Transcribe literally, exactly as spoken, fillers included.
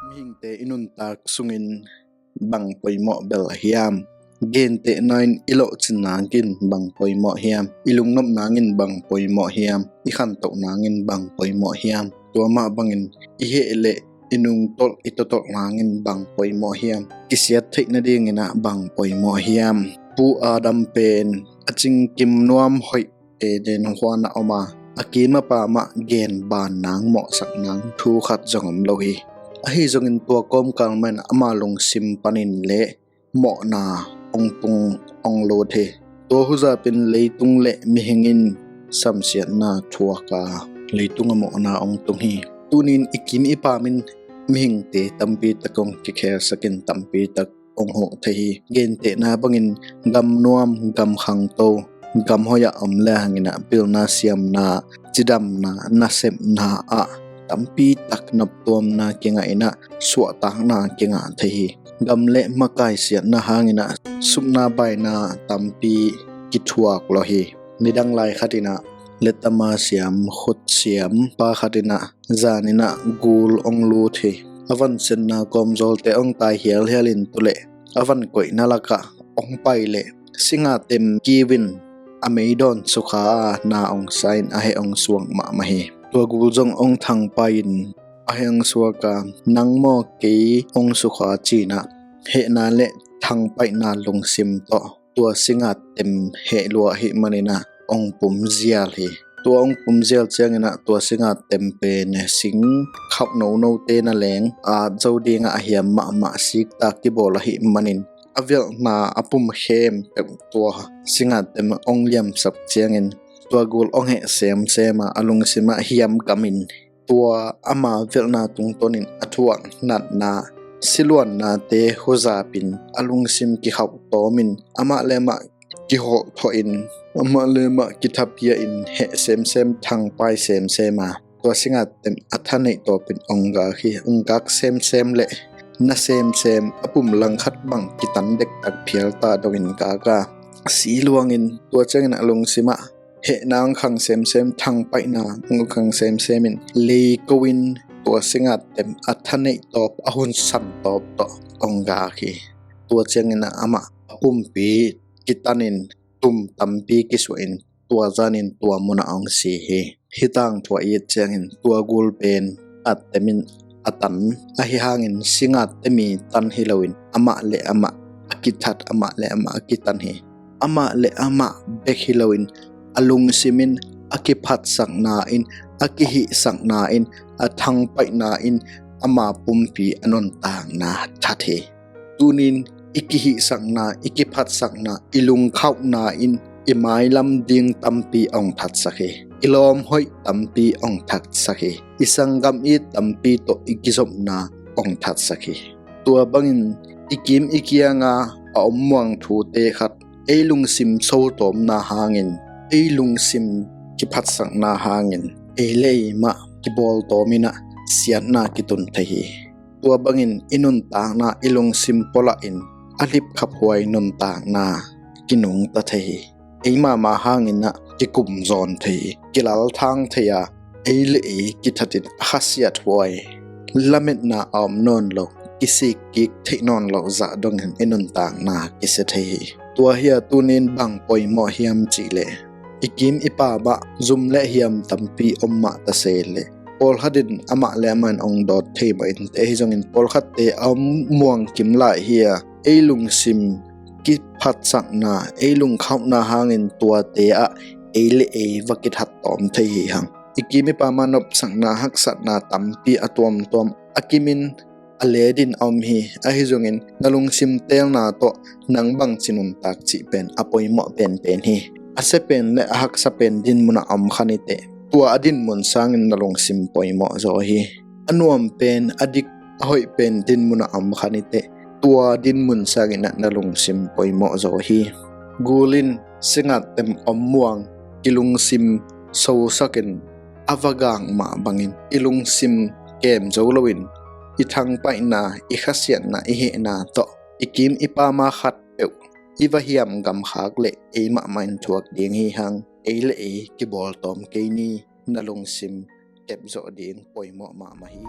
Mihingte i nuntak sungin bang poimawh bel hiam? Gentehna in i lohcin nangin bang poimawh hiam? I lungnop nangin bang poimawh hiam? I khantoh nangin bang poimawh hiam? Tua mah bangin i heh le i nungtolh i totolh nangin bang poimawh hiam? Kisiat theih nadingin ah bang poimawh hiam? Pu Adam pen a cingkim nuam hoih Eden huan a om a, a kim a pam ah gen ban nang mawhsak nang thu khat zong om lo hi. Ahi zongin tua kawmkal mah in ama lungsim panin le mawhna ong tung ong lut hi. Tua huzapin leitung le mihing in samsiatna thuak a, leitung a mawhna ong tung hi. Tunin i kim i pam in mihingte tampi tak ong kikhelsak in tampi tak ong huh thei hi. Gentehna bangin gam nuam, gam khangto, gam hoih ah om le hangin ah pilna siamna, cidamna, nasepna ah tampi tak noptuamna kingah in ah suahtakna kingah thei hi. Gam le makaisiatna hangin ah supna baina tampi kithuak lo hi. Nidang lai khat in ah letama siam, khut siam pa khat in ah zan in ah gul ong lut hi. A van senna kawmzawlte ong tai hialhial in tu le a van koihna lakah ong pai le singa tem kiu in a meidawn sukha a na ong sa in a heh ong suak mahmah hi. Tua gul zong ong thangpai in a heh ong suak a, nang maw kei ong sukha ci in ah hehna le thangpaihna lungsim tawh tua singa tem heh lua ahih manin ah ong pum zial hi. Tua ong pum zial ciangin ah tua singa tem pen sing khauh nonote na leng at zo dingah a hiam mahmah siktak kibawl ahih manin a velhna a pum khempeuh tua singa tem ong liamsak ciangin tua gul ong heh semsem a, a lungsim ah hiam kamin tua ama velhna tungtawnin a thuak natna siluannate huzapin a lungsim kikhauh tawmin amah le amah kiholh thawhin amah le amah kithapia in heh semsem, thangpai semsem a, tua singa tem a thaneih tawpin ong gak hi. Ong gak semsem le na semsem a pum langkhat bang kitan dektak phial ta dongin gak a, si luangin tua ciangin a lungsim ah hehna ong khang semsem, thangpaihna ong khang semsem in leiko in tua singa tem a thaneih tawp, a hun san tawp tawh ong gak hi. Tua ciangin ah amah a pumpi kitanin tum tampi kisuahin tua zanin tua munah ong si hi. Hih tangthu a it ciangin tua gul pen a temin a tan ahi hangin singa temi tan hi loin amah le amah a kithat, amah le amah a kitan hi. Amah le amah bek hi loin a lungsimin a kiphatsakna in, a kihihsakna in, a thangpaihna in ama pumpi a nuntakna that hi. Tunin i kihihsakna, i kiphatsakna, i lungkhauhna in i mailam ding tampi ong thatsak hi. I lawm hoih tampi ong thatsak hi. I sanggam it tampi tawh i kizopna ong thatsak hi. Tua bangin i kim i kianga a om muang thute khat ei lungsim sotawmna hangin, ei lungsim kiphatsakna hangin ei le ei mah kibawltawm in ah siatna kitun thei hi. Tua bangin i nuntakna i lungsim pawlah in a lipkhaphuai nuntakna kinungta thei hi. Ei mahmah hangin ah kikumzawn thei hi, kilalthang thei a, ei le ei kithatin a khasiathuai lametna a om nawn lo, kisikkik theih nawn lo zah dongin i nuntakna kisia thei hi. Tua hi a tunin bang poimawh hiam cihleh i kim i pam ah zum le hiam tampi om mah ta se leh pawlkhat in amah le amah in ong dawt thei mah in te hi zongin pawlkhatte a om muang kim lai hi a, ei lungsim kiphatsakna, ei lungkhauhna hangin tuate ah ei le ei va kithat tawm thei hi hang. I kim i pam ah nopsakna, haksatna tampi a tuamtuam a kimin a ledin a om hi. Ahi zongin na lungsim teelna tawh nang bangci nuntak cih pen a poimawh penpen hi. A sia pen le a haksa pen dinmun ah a om kha ni teh, tua a dinmun sangin na lungsim poimawh zaw hi. A nuam pen, a dik, a hoih pen dinmun ah a om kha ni teh, tua dinmun sangin ah na lungsim poimawh zaw hi. Gul in singa tem om muang kilungsim sosakin a va gak mah bangin i lungsim kem zo loin i thangpaihna, i khasiatna, i hehna tawh i kim i pam ah khatpeuh i va hiam gamkhak leh ei mahmah in thuak ding hi hang. Ei le ei kibawltawm kei ni. Na lungsim kepzawh ding poimawh mahmah hi.